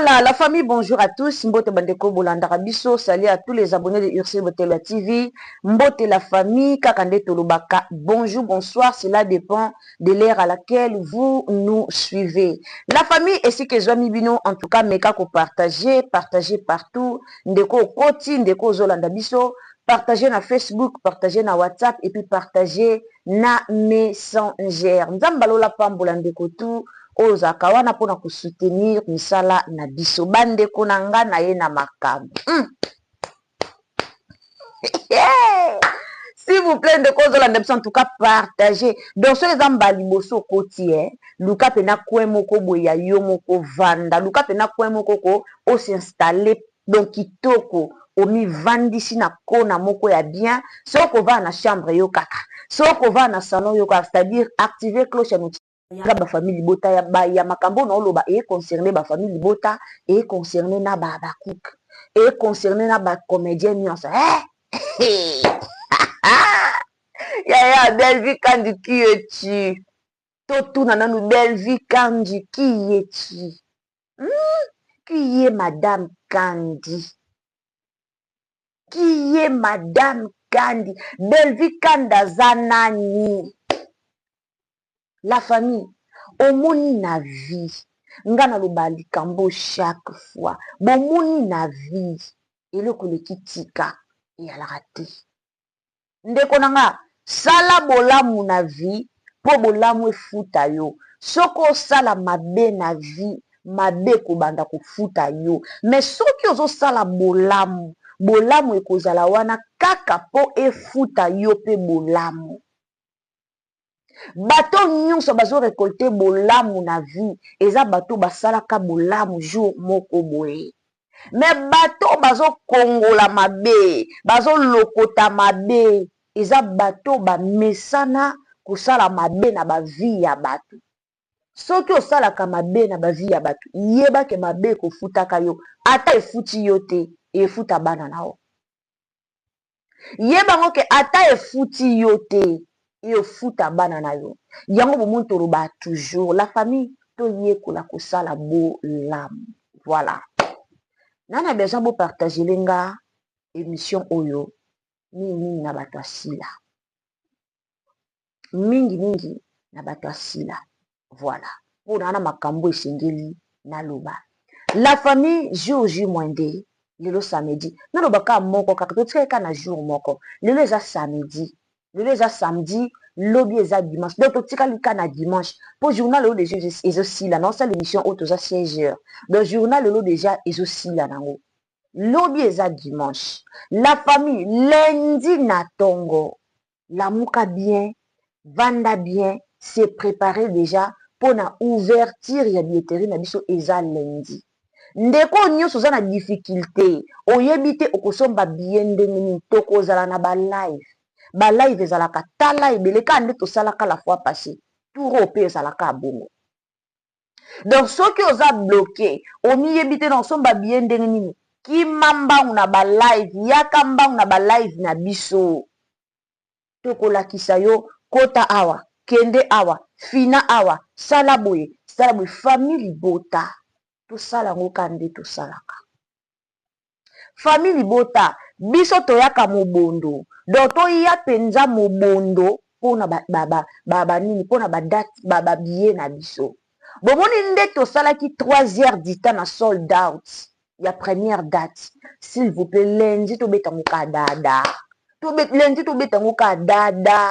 Voilà, la famille, bonjour à tous. Mbote bandeko bolandaka biso. Salut à tous les abonnés de Ursule Botela TV. Mbote la famille, kaka nde tolobaka. Bonjour, bonsoir, cela dépend de l'heure à laquelle vous nous suivez. La famille, esika ezwami bino, en tout cas, meka ko partager, partager partout. Ndeko koti, ndeko ozolanda biso. Partager na Facebook, partager na WhatsApp et puis partager na Messenger. Nzambe alola pambola ndeko tu oyo ozalaka wana mpona kosoutenir misala na biso. Bandeko na nga, na ye na makambo. S'il vous plaît, ndeko ozolanda biso, en tout cas partager. Donc soki eza mbala liboso okoti, luka mpena coin moko boye ya yo moko, vanda, luka mpena coin moko ko os'installe. Donc kitoko, omivandisi na kona moko ya bien. Soki okovanda na chambre yo kaka, soki okovanda na salon yo kaka, c'est-à-dire activer cloche ya notification. Bafamille libota, ya makambo na oloba econcerne bafamille libota, econcerne na bacook, econcerne na bacomédien nyonso. Eh? Yaya Belvi Kandi, qui es-tu? Totuna nanu Belvi Kandi, qui es-tu? Qui est Madame Kandi? Qui est Madame Kandi? Belvi Kandi aza nani? La famille, omoni na vie, nga naloba likambo chaque fois, bomoni na vie, eloko eleki tika eyalaka te. Ndeko na nga, sala bolamu na vie mpo bolamu efuta yo. Soki osala mabe na vie, mabe ekobanda kofuta yo. Mais soki ozosala bolamu, bolamu ekozala wana kaka mpo efuta yo mpe bolamu. Bato nyonso bazorécolter bolamu na vie eza bato basalaka bolamu jour moko boye. Mais bato bazokongola mabe, bazolokota mabe, eza bato bamesana kosala mabe na bavie ya bato. Soki osalaka mabe na bavie ya bato, yebake mabe ekofutaka yo. Ata efuti yo te, efuta bana na yo. Yebango ke ata efuti yo te, efuta bana na yo. Yango bomoni toloba toujours, la famille, toyekola kosala bolamu. Voilà, nana besoin bopartagele nga émission oyo mingimingi na bato asila, mingimingi na bato asila. Voilà, mpona wana makambo esengeli naloba. La famille, jour J moins deux, lelo samedi, naloba kaka moko kaka, totikali kaka na jour moko. Lelo eza samedi, lelo eza samedi, lobi eza dimanche. Donc totikali kaka na dimanche mpo journal oyo déjà ezosila. Naosala émission oyo, toza 16 heures, donc journal lelo déjà ezosila nango, lobi eza dimanche. La famille, lundi na ntongo, lamuka bien, vanda bien, se préparer déjà mpona ouverture ya billetterie na biso. Eza lundi. Ndeko nyonso oza na difficulté, oyebi te okosomba billet ndenge nini, tokozala na balive. Balive ezalaka tala ebele kaka nde tosalaka la fois passé. Tour oyo mpe ezalaka ya bongo. Donc soki oza bloqué, omiyebi te na osomba billet ndenge nini, kima mbangu na balive, yaka mbangu na balive na biso, tokolakisa yo: kota awa, kende awa, fina awa, sala boye, sala boye. Famille libota, tosala yango kaka nde tosalaka. Famille libota, biso toyaka mobondo. Donc toya mpenza mobondo mpona banini, mpona badate, babillet na biso. Bomoni nde tosalaki 3 heures du temps na sold out ya première date. S'il vous plaît, lundi tobetango ka dada, lundi tobetango ka dada.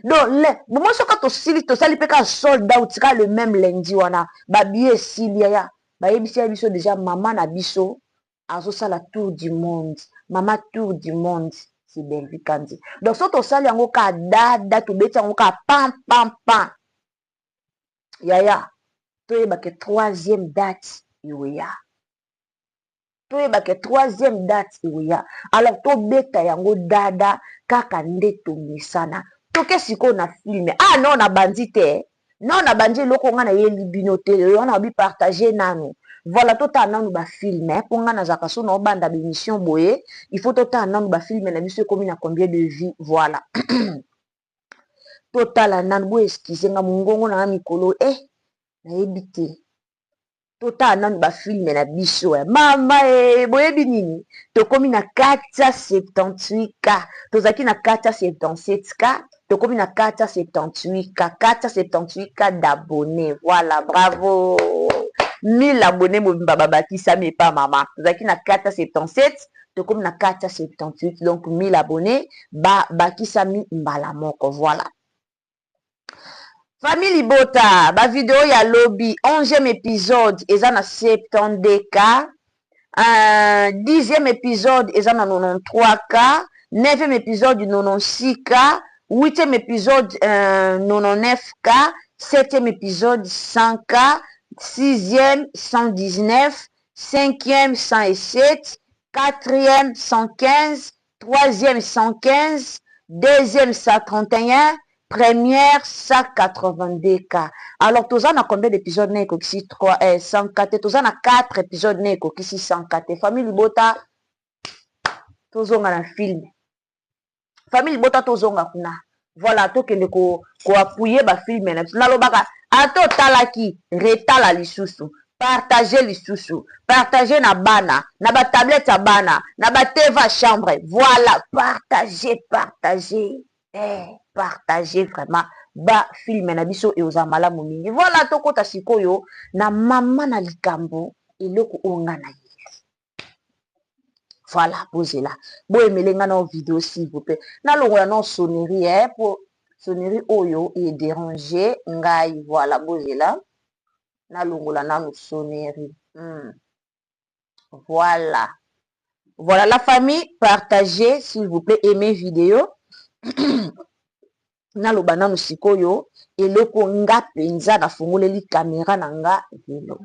Donc le bomoi, soki tosili, tosali mpe kaka sold out kaka le même lundi wana, babillet esili. Yaya, bayebisi ya biso déjà, mama na biso azosala tour du monde. Mama tour du monde, c'est Belvi Kandi. Donc so tosali yango ka dada, tobeti yango ka pam pam pam. Yaya, toyebake troisième date eweya, toyebake troisième date eweya. Alors tobeta yango dada kaka nde tomesana. Toke sikoyo na film. Ah non, nabandi te, non, nabandi eloko nga nayeli bino te. Wana babi partage nanu. Voilà, totala nanu bafilm, mpo nga nazalaka so naobanda bémission boye, il faut totala nanu bafilm na biso ekomi na combien de vues. Voilà, totala nanu. Bo excuse nga, mongongo na nga mikolo nayebi te. Totala nanu ba film na biso eh. Mama eh, boyebi nini? Tokomi na 478K. Tozalaki na 477K, tokomi na 478K. 478K d'abonnés. Voilà, bravo. 1000 abonnés mobimba babakisami epa mama. Tozalaki na 477, tokomi na 478, donc 1000 abonnés babakisami mbala moko. Voilà. Famille libota, ba video ya lobi, 11e épisode eza na 72K, 10e épisode eza na 93K, 9e épisode 96K, 8e épisode 99K, 7e épisode 100K, 6e 119, 5e 107, 4e 115, 3e 115, 2e 131, première 182K. Alors toza na combien d'épisodes na ekokisi 3 104? Toza na 4 épisodes na ekokisi 104. Famille libota, tozonga na film. Famille libota, tozonga kuna. Voilà, tokende ko koappuyer ba film na biso. Nalobaka, ata otalaki, retala lisusu, partage lisusu, partage na bana, na ba tablette ya bana, na ba TV ya chambre. Voilà, partage, partage, partage vraiment ba film na biso, eozala malamu mingi. Voilà, tokota sikoyo na mama na likambo, eloko oyo nga na ye. Voilà, bozela, boyemele nga na video s'il vous plaît. Nalongola na sonnerie po sonnerie oyo edérange ngai. Voilà, bozela, nalongola nanu sonnerie. Voilà, voilà la famille, partagez s'il vous plaît, aimez vidéo. Naloba nanu sikoyo eloko nga mpenza nafungoleli caméra na nga lelo.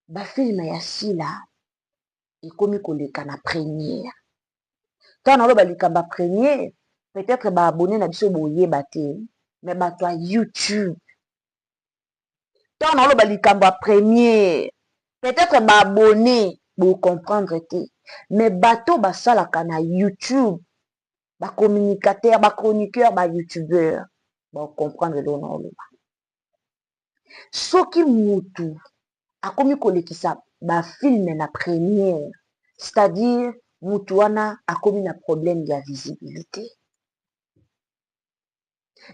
Ba film ya Sila ekomi koleka na première. Ntango naloba likambo ya première, peut-être ba abonnés na biso boyeba te, mais bato ya YouTube, ntango naloba likambo ya première, peut-être ba abonnés bocomprendre te, mais bato basalaka na YouTube, ba communicateur, ba chroniqueur, ba youtubeur, bacomprendre eloko na oloba. Soki mutu akomi kolekisa ba film na première, c'est-à-dire mutu wana akomi na problème ya visibilité.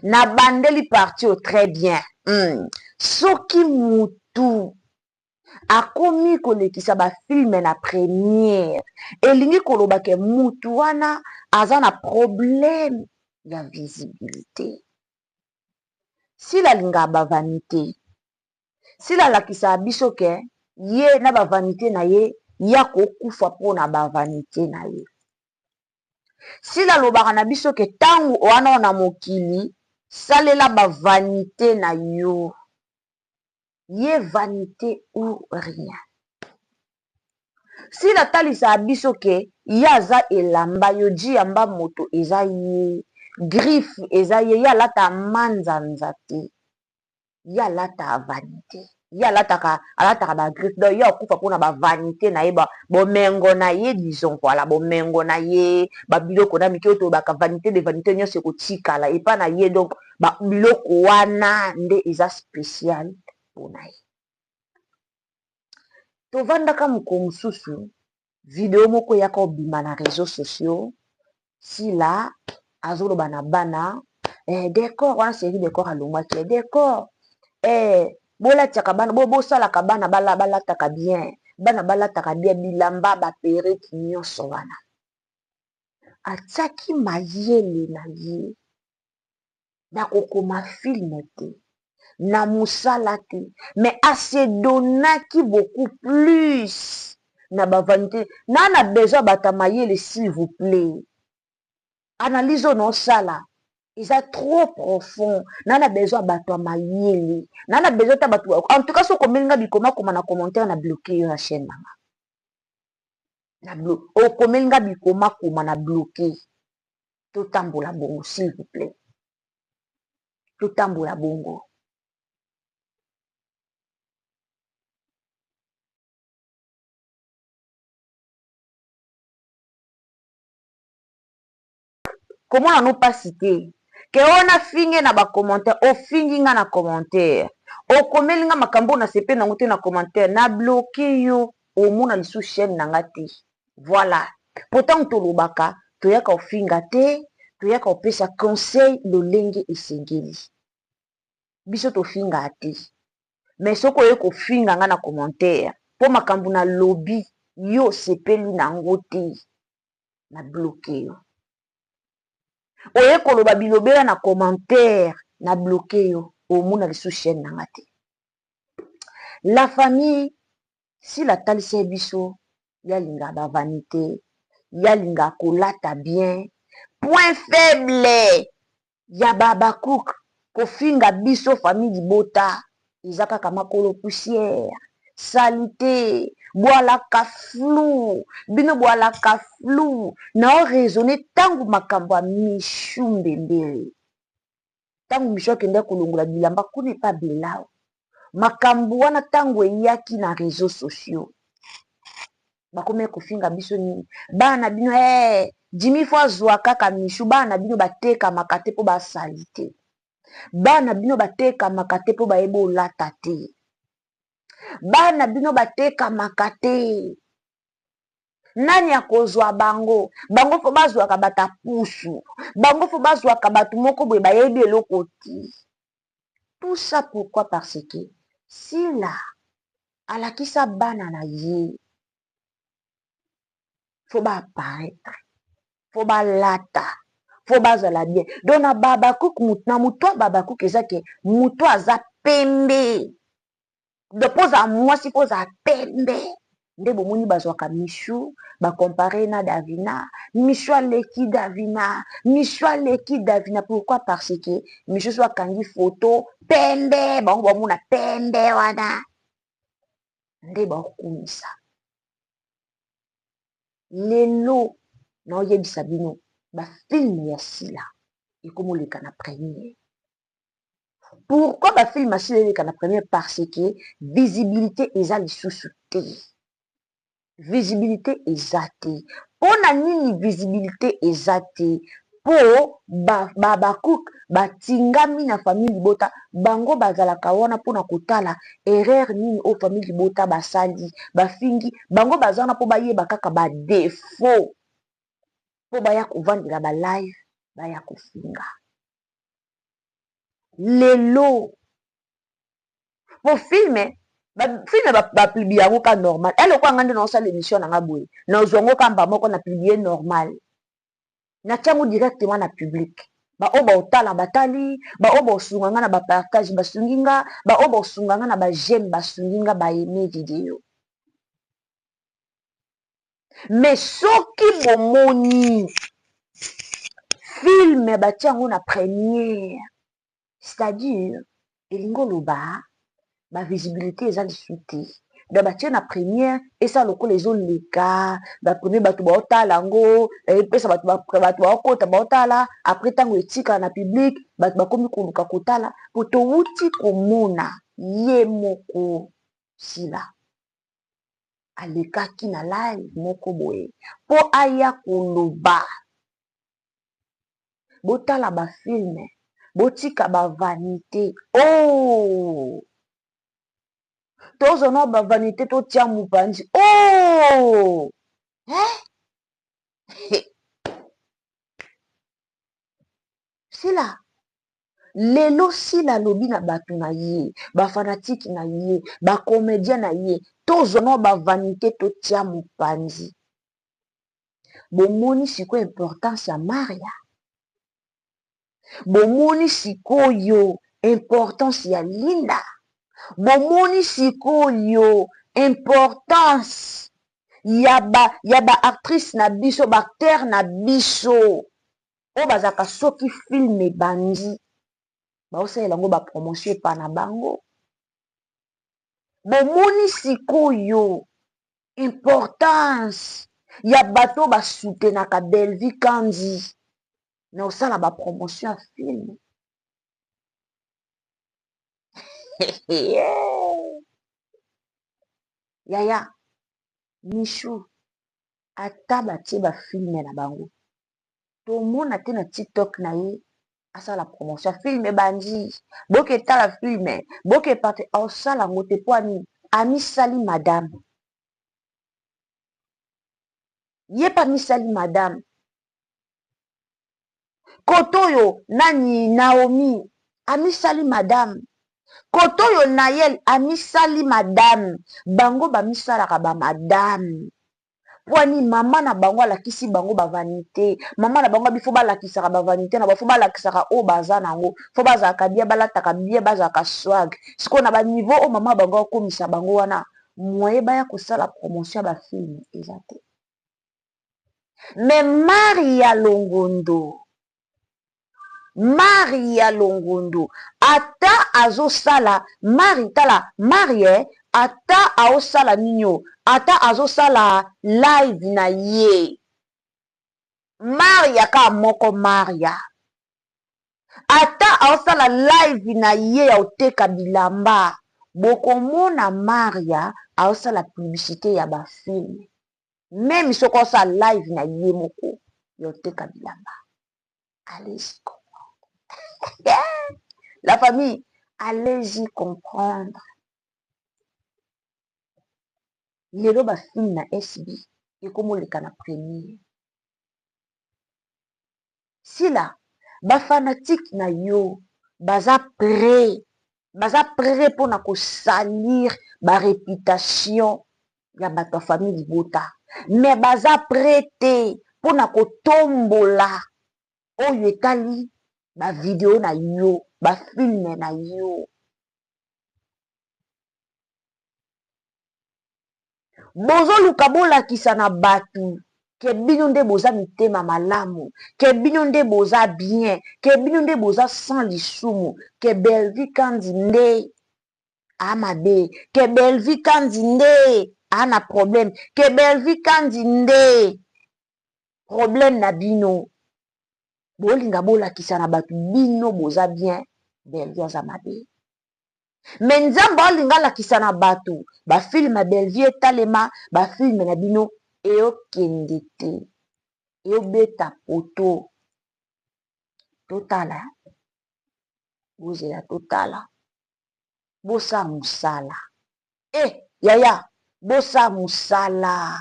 Nabandeli partie oyo très bien. Soki mutu akomi kolekisa ba film na première, elingi koloba ke mutu wana aza na problème ya visibilité. Sila alingaka ba vanité. Sila alakisaka biso ke ye na ba vanité na ye, ya kokufa mpona ba vanité na ye. Sila alobaka na biso ke ntango wana na mokili, salela ba vanité na yo. Ye vanité ou rien. Sila atalisaka biso ke ye aza elamba, yo ji yamba moto eza ye, griffe eza ye. Ye alataka manzanza te, ye alataka vanité, ye alataka ba griffe. Donc ye akufa mpona ba vanité na ye, bomengo na ye, disons. Voilà, bomengo na ye, babiloko na mike oyo tolobaka vanité de vanité, nyonso ekotikala epa na ye. Donc biloko wana nde eza spécial mpona ye. Tovandaka mokolo mosusu, video moko eyaka obima na réseaux sociaux. Sila azoloba na bana décor wana, série décor alongwaki décor, bolatiaka bana, bosalaka bana balataka bien, bana balataka bien bilamba, ba perruque nyonso wana. Atiaki mayele na ye na kokoma film te, na mosala te, mais asedonnaki beaucoup plus na ba vanité. Na besoin bato ya mayele, s'il vous plaît. Analyse oyo naosala eza trop profond. Na besoin bato ya mayele, na besoin ta bato. En tout cas, soki okomeli nga bikomakoma na commentaire, na bloquer yo na chaîne nanga. Okomeli nga bikomakoma, na bloquer. Totambola bongo, s'il vous plaît, totambola bongo. Komona no mpasi te. Ke oyo nafinge na ba commentaire, ofingi nga na commentaire, okomeli nga makambo oyo nasepeli nango te na commentaire, na bloque yo, omona lisusu chaîne na nga te. Voilà. Po ntango tolobaka, toyaka kofinga te, toyaka kopesa conseil lolenge esengeli. Biso tofingaka te. Mais soki oye kofinga nga na commentaire, po makambo nalobi yo osepeli nango te, na bloque yo. Oye koloba bilobela na commentaire, na bloque yo, omona lisusu chaîne na nga te. La famille, Sila atalisa ye biso ye alingaka ba vanite, ye alingaka kolata bien. Point faible ya ba Habacuc kofinga biso famille libota eza kaka makolo poussière, salite, bwalaka flou, bino bwalaka flou. Nao raisonner tango makambo ya Michou Mbembele. Tango Michou akendaki kolongola bilamba kuna epa Bellao. Makambo wana tango eyaki na reseaux sociaux, bakomaki kofinga biso nini? Bana na bino eh Jimmy faut azua kaka Michou, bana na bino batekamaka te po ba salite. Bana na bino batekamaka te po bayebi olata te. Bana na bino batekamaka te. Nani akozwa bango? Bango fo bazwaka bato ya pusu. Bango fo bazwaka bato moko boye bayebi eloko te. Tout ça pourquoi? Parce que Sila alakisa bana na ye fo ba apparaître, fo balata, fo bazala bien. Donc na ba Habacuc, na mutu ya ba Habacuc eza ke mutu aza pembe. Donc po ozala mwasi fo ozala pembe. Nde bomoni bazwaka Michou ba compare na Davina, Michou aleki Davina, Michou aleki Davina. Pourquoi? Parce que Michou so akangi photo pembe, bango bamona pembe wana nde baokumisa. Lelo naoyebisa bino ba film ya Sila ekomoleka na première. Pourquoi ba film ya Sila eleka na première? Parce que visibilité eza lisusu te. Visibilité eza te. Pona nini visibilité eza te? Po ba Habacuc batingami na famille libota, bango bazalaka wana pona kotala erreur nini oyo famille libota basali, bafingi, bango baza wana po bayeba kaka ba defaut po baya kovandela ba live, baya kofinga. Lelo po film ba film ba publie yango ka normal, eh lokola nga nde naosala emission na nga boye, nazwa yango ka mbala moko na publie normal, natia yango directement na public, ba oyo baotala batali, ba oyo baosunga nga na ba partage basungi nga, ba oyo baosunga nga na ba j'aime basungi nga, ba aime video. Mais soki bomoni film batia yango na première, c'est-à-dire elingi oloba ba visibilité eza lisusu te. Donc batie na première esala lokola ezoleka, ba premier bato baotala yango, epesa bato bato baokota baotala, après ntango etikala na public bato bakomi koluka kotala, po towuti komona ye moko Sila alekaki na live moko boye po aya koloba botala ba film botika ba vanite ooh tozwa nao ba vanite totia mopanzi ooh hein Sila Lelo Sila alobi na batu na ye, ba fanatique na ye, ba comediens na ye, tozwa nao ba vanite totia mopanzi. Bomoni sikoyo importance ya Maria? Bomoni sikoyo importance ya Linda? Bomoni sikoyo importance ya ba ya ba actrices na biso, ba acteurs na biso oyo bazalaka soki film ebandi baosalela yango ba promotion epa na bango? Bomoni sikoyo importance ya bato oyo ba soutenaka Bellevue Kandy na kosala ba promotion ya film? Yaya Michou ata batie ba film na bango tomona te na tiktok na ye. Asala promotion ya film ebandi, boke tala film, boke parte, aosala yango te mpo ani amisali madame. Ye mpe amisali madame. Kote oyo nani Naomi amisali madame. Kote oyo Nayel amisali madame. Bango bamisalaka ba madame. Pwani mama na bango alakisi bango ba vanite. Mama na bango abi fo balakisaka ba vanite na bango, fo balakisaka oyo baza na yango, fo bazalaka bien, balataka bien, bazalaka swag. Sikoyo na ba niveau oyo mama na bango akomisa bango wana, moyen baya kosala promotion ya ba film eza te. Mais Maria Longondo, Maria Longondo ata azosala Mari tala Marie ata aosala nini o ata azosala live na ye Maria kaka moko Maria ata aosala live na ye ya oteka bilamba bokomona Maria aosala publicité ya ba film meme soki osala live na ye moko ya oteka bilamba. Allez-y comprendre. La famille, allez-y comprendre. Lelo ba film na SB ekomoleka na première. Sila, ba fanatique na yo baza prêt, baza prêt pona ko salir ba reputation ya bato ya famille libota, mais baza prêt te pona kotombola oyo etali ba video na yo, ba film na yo. Bozoluka bolakisa na batu ke bino nde boza mitema malamu, ke bino nde boza bien, ke bino nde boza sans lisumu, ke Bellevue Kandy nde a mabe, ke Bellevue Kandy nde a na problème, ke Bellevue Kandy nde problème na bino. Bolinga bolakisa na batu bino boza bien, Bellevue aza mabe. Mais Nzambe alinga alakisa na bato ba film ya Bellevue etalema, ba film na bino eyokende te, eyobeta poto. Totala, bozela totala, bosala mosala. Eh yaya, bosala mosala.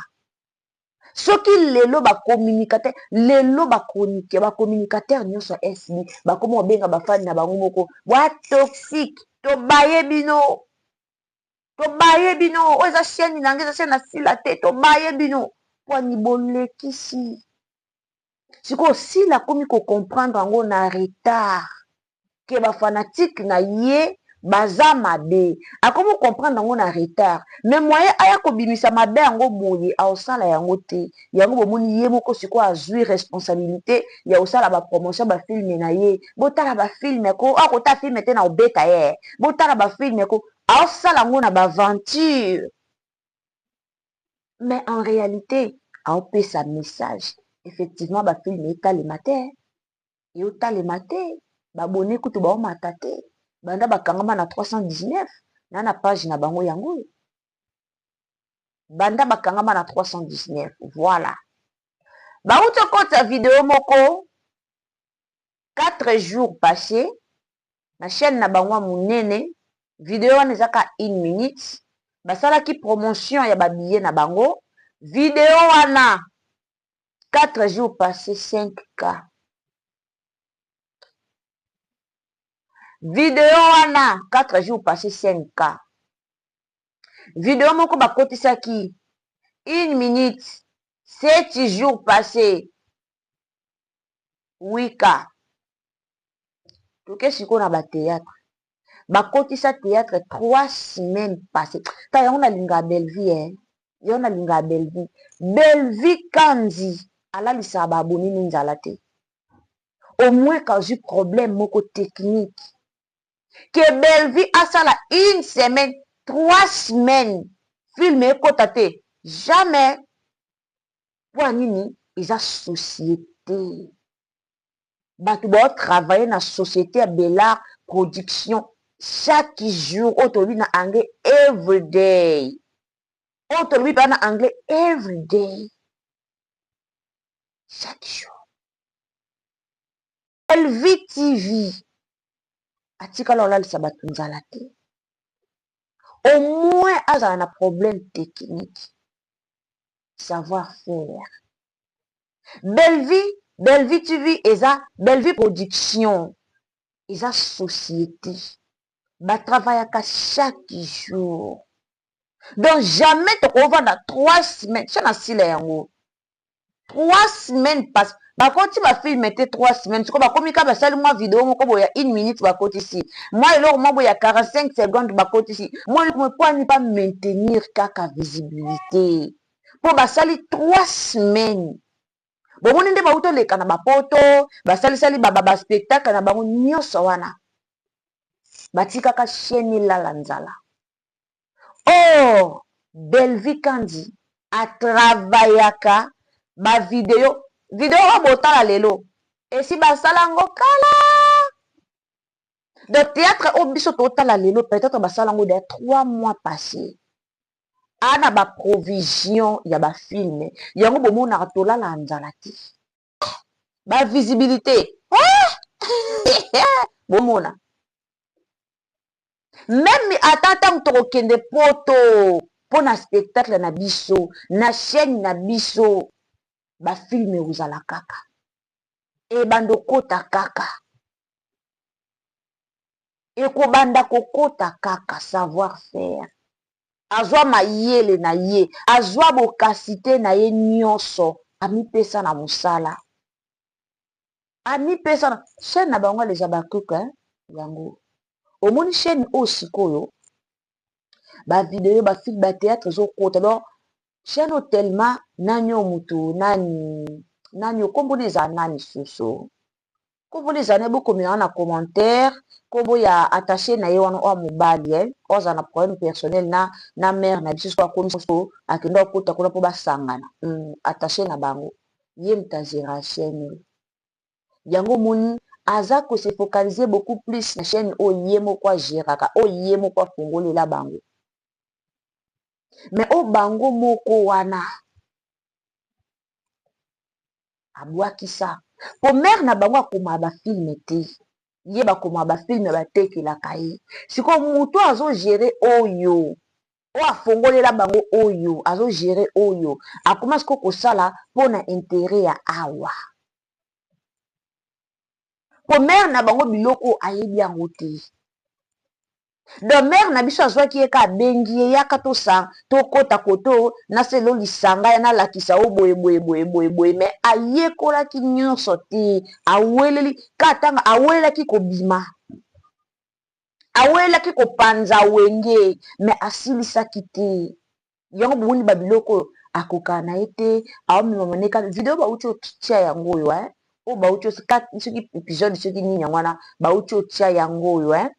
Soki lelo ba communicateur, lelo ba chroniqueur, ba communicateur nyonso ya SB bakoma kobenga ba fan na bango moko ba toxique, tobaye bino, tobaye bino, oyo eza chaîne na nga, eza chaîne na Sila te, tobaye bino. Pwani bolekisi. Sikoyo Sila akomi ko comprendre yango na retard ke ba fanatique na ye baza mabe, akomi ko comprendre yango na retard, mais moyen aya kobimisa mabe yango boye aosala yango te. Yango bomoni ye moko sikoyo azwi responsabilité ya kosala ba promotion ba film na ye. Botala ba film ko, akota film te na obeta ye. Botala ba film ko, aosala yango na ba aventure. Mais en réalité aopesa message. Effectivement ba film etalema te. Eotalema te, ba abonné kutu baomata te. Banda bakangama na 319 na page na bango yango. Banda bakangama na 319, voilà. Bauti kota video moko 4 jours passés na chaîne na bango munene, video wana ezaka 1 minute, basalaki promotion ya ba billets na bango. Video wana 4 jours passés 5K. Video wana 4 jours passés 5K. Video moko bakotisaki 1 minute 7 jours passés 8K. Toke sikoyo na ba théâtre. Bakotisa théâtre 3 semaines passées. Ta yango nalinga Bellevue eh. Yango nalinga Bellevue. Bellevue Kandy alalisaka ba abonné ni nzala te. Au moins kazwi problème moko technique. Ke Bellevue asala une semaine, 3 semaines film ekota te. Jamais. Pour nini eza société. Bato bao travailler na société ya Bellar Production chaque jour, oyo tolobi na anglais every day. Oyo tolobi pa na anglais every day. Chaque jour. Bellevue TV atikala kolalisa bato nzala te. Au moins azala na problème technique. Savoir faire. Bellevue, Bellevue TV eza Bellevue Production. Eza société. Ba travaillaka chaque jour. Donc jamais tokovanda 3 semaines. Chaîne asila yango. 3 semaines passe bakoti ba film te 3 semaines sikoyo bakomi kaka basali mwa video moko boye ya 1 minute bakotisi mwa eloko mwa boye ya 45 secondes bakotisi mwa eloko mpo ani ba maintenir kaka visibilité mpo basali 3 semaines bomoni nde bauti oleka na bapoto basalisali ba spectacle na bango nyonso wana batikaka chaîne elala nzala. Or Bellevue Kandy a travaillaka ba video, video oyo botala lelo esi basala yango kala. Donc théâtre oyo biso totala lelo peut-être basala yango deja 3 mois passé. Ana ba provision ya ba film yango bomonaka tolala nzala te. Ba visibilité bomona. Meme ata ntango tokokende poto mpo na spectacle na biso na chaîne na biso ba film ekozala kaka ebanda okota kaka ekobanda kokota kaka savoir faire azwa mayele na ye azwa bokasite na ye nyonso amipesa na mosala amipesa na chaîne na bango les Habacucs hein yango omoni chaîne oyo sikoyo ba video ba film ba théâtre ezokota donc chaîne oyo tellement nani oyo mutu nani nani oyo kombo na ezala nani susu kombo na ezala bokomela na commentaire kombo ya attaché na ye wana oyo mobali eh oyo azala na problème personnel na mère na biso soki akomi so akende akota kuna mpo basangana attaché na bango ye moto azera chaîne oyo yango omoni aza kose focaliser beaucoup plus na chaîne oyo ye moko agéraka oyo ye moko afongolela bango mais oyo bango moko wana abwakisa po mère na bango akomaka ba film te ye bakomaka ba film batekelaka ye sikoyo moto azogérer oyo oyo afongolela bango oyo azogérer oyo akoma sikoyo kosala mpona intérêt ya awa po mère na bango biloko ayebi yango te. Donc mère na biso azwaki ye ka abengi ye yaka tosa tokɔta koto naselo lisanga ya nalakisa o boye boye boye boye boye mais ayekolaki nyonso te aweleli ka ntanga awelelaki kobima awelelaki kopanza wenge mais asilisaki te yango bomoni babiloko oyo akokaka na ye te aomema maneka video bauti otia yango oyo oyo bauti soki épisode soki nini yango wana bauti otia yango oyo.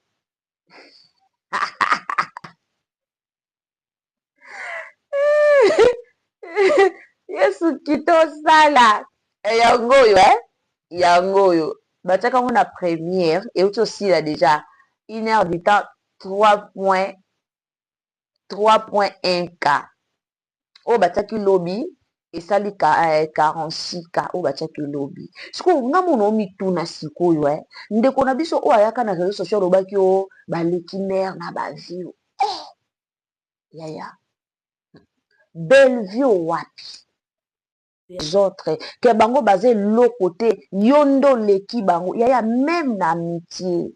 Yesu kitosala yango oyo yango oyo batiaka yango na première euti osila déjà 1 heure du temps 3.1 k oyo batiaki lobi esali 46 k oyo batiaki lobi. Sikoyo nga mona omituna sikoyo ndeko na biso oyo ayaka na réseau social olobaki oyo baleki mare na baview yaya Bellevue wapi les autres ke bango baza eloko te yo nde oleki bango yaya même na amitié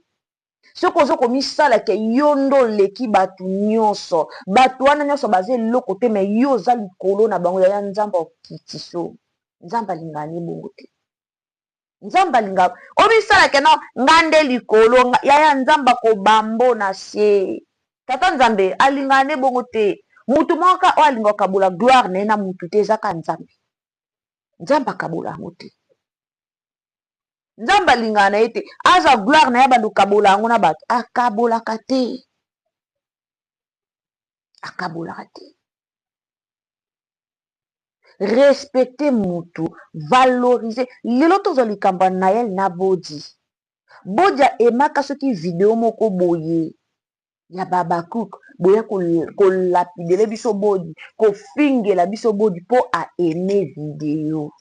soki oza komisala ke yo nde oleki bato nyonso bato wana nyonso baza eloko te mais yo oza likolo na bango yaya nzambe okiti so nzambe alingaka ne bongo te nzambe alingaka omisala ke no nga nde likolo yaya nzambe akobambo na se tata nzambe alingaka ne bongo te mutu moko oyo alingaka kabola gloire na ye na mutu te ezaka nzambe nzambe akabola yango te nzambe alingaka na ye te aza gloire na ye bando kabola yango na bato akabolaka te akabolaka te respecte mutu valoriser lelo tozwa likambo ya Nayel na Bodi Bodi aemaka soki video moko boye ya Babakuk boya kolapidele biso Bodi kofingela biso Bodi mpo aime video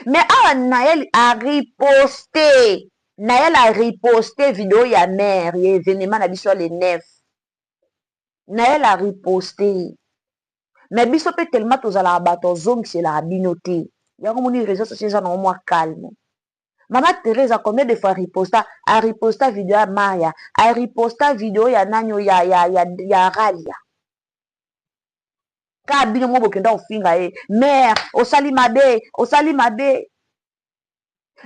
mais awa Nayel ariposte. Nayela riposte video ya mare ya événement na biso ya le 9. Nayela riposte, mais biso mpe tellement tozalaka bato ozongiselaka bino te. Yango moni réseau sociaux eza nango mwa calme. Mama Therese, combien de fois riposta? Ariposta video ya Maya, ariposta video ya nani, ya Ralia. Ka bino mo bokenda kofinga ye: "Mare, osali mabe, osali mabe."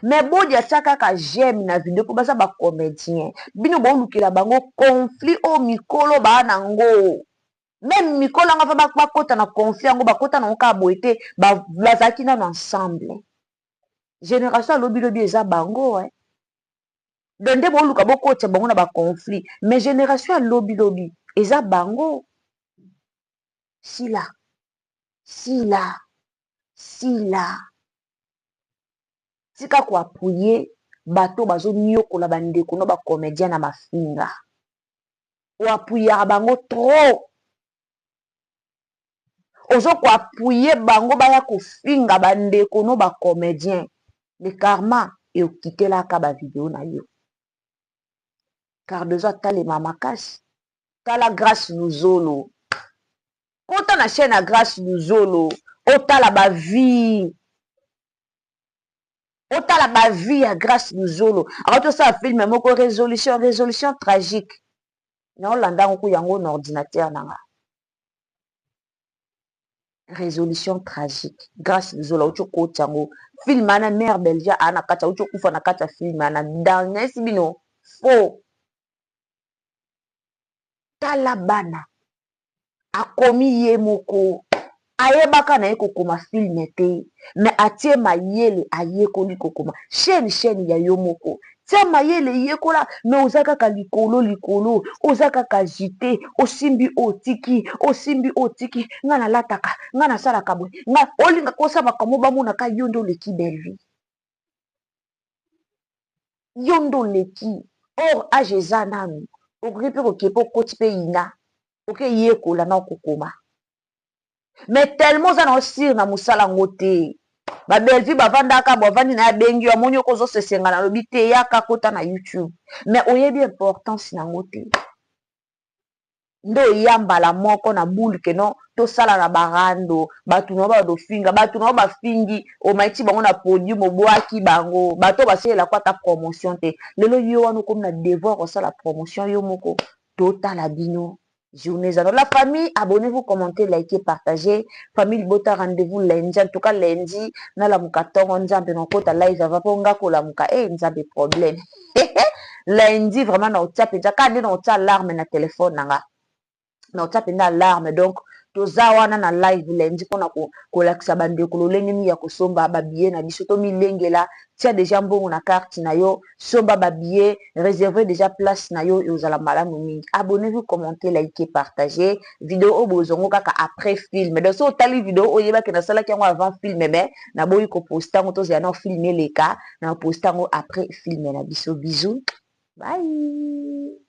Mais bodi atia kaka j'aime na video mpo baza bacomédien. Bino boolukela bango conflit oyo mikolo baa nango. Même mikolo yango, afa bakota na conflit yango, bakota nango kaka boye te. Bazalaki nano ensemble. Génération alobilobi eza bango, eh. Donc nde boluka bokotia bango na baconflit, mais génération alobilobi eza bango. Sila, sila, sila, tika koappuyer bato bazoniokola bandeko no bacomédien na mafinga. Oappuyaka bango trop, ozo koappuyer bango baya kofinga bandeko no bacomédien. Le karma ekitelaka bavideo na yo. Cardozo atelema makasi. Tala Grâce Luzolo, kota na chaîne ya Grâce Luzolo, otala bavie, otala bavie ya Grâce Luzolo. Akoti osala film moko, Résolution tragique. Naolanda yango ku yango na ordinateur na nga. Résolution tragique, Grâce Luzolo auti okoti yango film wana. Mare Belgia aa na kati, auti okufa na kati ya film wana. Nayesi bino faux. Tala bana, akomi ye moko, ayebaka na ye kokoma film te, mais atie mayele, ayekoli kokoma. Chaîne ya yo moko, tia mayele, yekola. Mais oza kaka likolo likolo, oza kaka jite, osimbi otiki, osimbi otiki. Nga nalataka, nga nasalaka boye, nga olinga kosala makambo bamonaka yo nde oleki Bellevie, yo nde oleki. Or age eza nanu, okoki mpe kokepe, okoti mpe ina, okeyekola na okokoma. Mais tellement oza na osire na mosala yango te. Babellevie bavandaka, bavandi na ye, abengi yo, amoni oko ozosesenga na alobi te, yaka kota na YouTube. Mais oyebi importance nango te. Nde oya mbala moko na bule ke non, tosala na barando. Bato na badofinga, bato na bafingi, omaiti bango na podium, obwaki bango. Bato basalelako ata promotion te. Lelo yo wana okomi na devoir kosala promotion yo moko. Totala bino journée zano. La famille, abonnez-vous, commentez, likez, partagez. Famille bota, rendez-vous lundi. En tout cas lundi nalamuka ntongo, Nzambe, nakota live ava mpo nga kolamuka e Nzambe, problème. Lundi vraiment naotia mpenza kaka nde naotia alarme na telefone na nga, naotia mpenza alarme. Donc toza wana na live lundi mpona kolakisa bandeko lolenge nini ya kosomba babillet na biso. Tomilengela, tia déjà mbongo na carte na yo, somba babillet, réserve déjà place na yo, ezala malamu mingi. Abonnez-vous, commentez, likez, partagez. Video oyo bozongo kaka après film. Donc so otali video oyebaki nasalaki yango avant film, mais naboyi koposte yango. Tozala na film eleka, na poste yango après film na biso. Bisous, bye.